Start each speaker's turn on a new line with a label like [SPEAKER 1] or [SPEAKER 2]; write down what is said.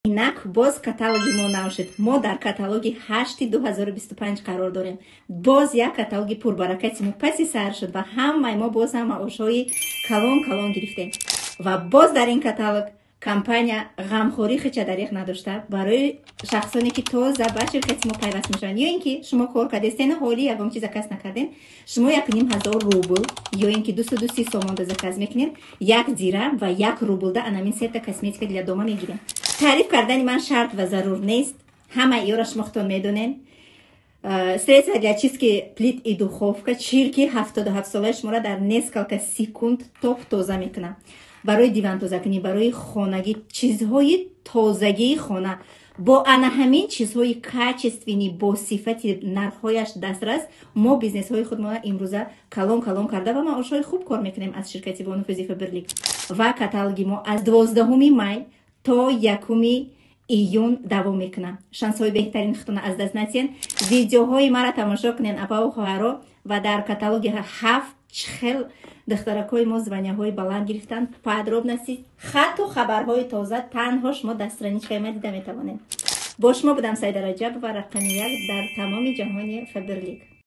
[SPEAKER 1] Инак, боз каталоги мо нав шуд. Мо дар каталоги 8-и 2025 қарор дорем. Боз як каталоги пурбаракати мо паси сар шуд ва ҳамаи мо боз ҳам маошҳои калон калон гирифтем. Ва боз дар ин каталог компания ғамхорӣ хича дариқ надошта, барои шахсоне, ки тоза ба ширкати мо пайваст мешаванд ё ин ки шумо кор кардестен, ҳоли ягон чиз заказ накардем, шумо 1500 рубл ё ин ки 230 сомонда заказ мекунед, 1 дирам ва 1 рублда анамин сета косметика для дома мегирем. Таъриф кардани ман шарт ва зарур нест, ҳама иёра шумо худтон медонед. Средства для чистки плит и духовка чирки 77-солаи шуморо дар несколько секунд топ тоза мекунад. Барои диван тозакунӣ, барои хонагӣ, чизҳои тозагии хона, бо ана ҳамин чизҳои качественный, бо сифати, нархҳояш дастрас, мо бизнесҳои худмона имрӯза калон калон карда ва маошҳои хуб кор мекунем аз ширкати бонуфузи Фаберлик. Ва каталоги мо аз 12-уми май то 1-уми июн давом мекунад. Шансҳои беҳтарини худтона аз даст натиҳен. Видеоҳои маро тамошо кунен, апаву хоҳаро, ва дар каталоги 7 хел духтаракҳои мо звания ҳои баланд гирифтанд. Подробности, хатту хабарҳои тоза танҳо шумо дар страничка и ма дида метавонед. Бо шумо будам Саида Раҷабова, рақами як дар тамоми ҷаҳони Фаберлик.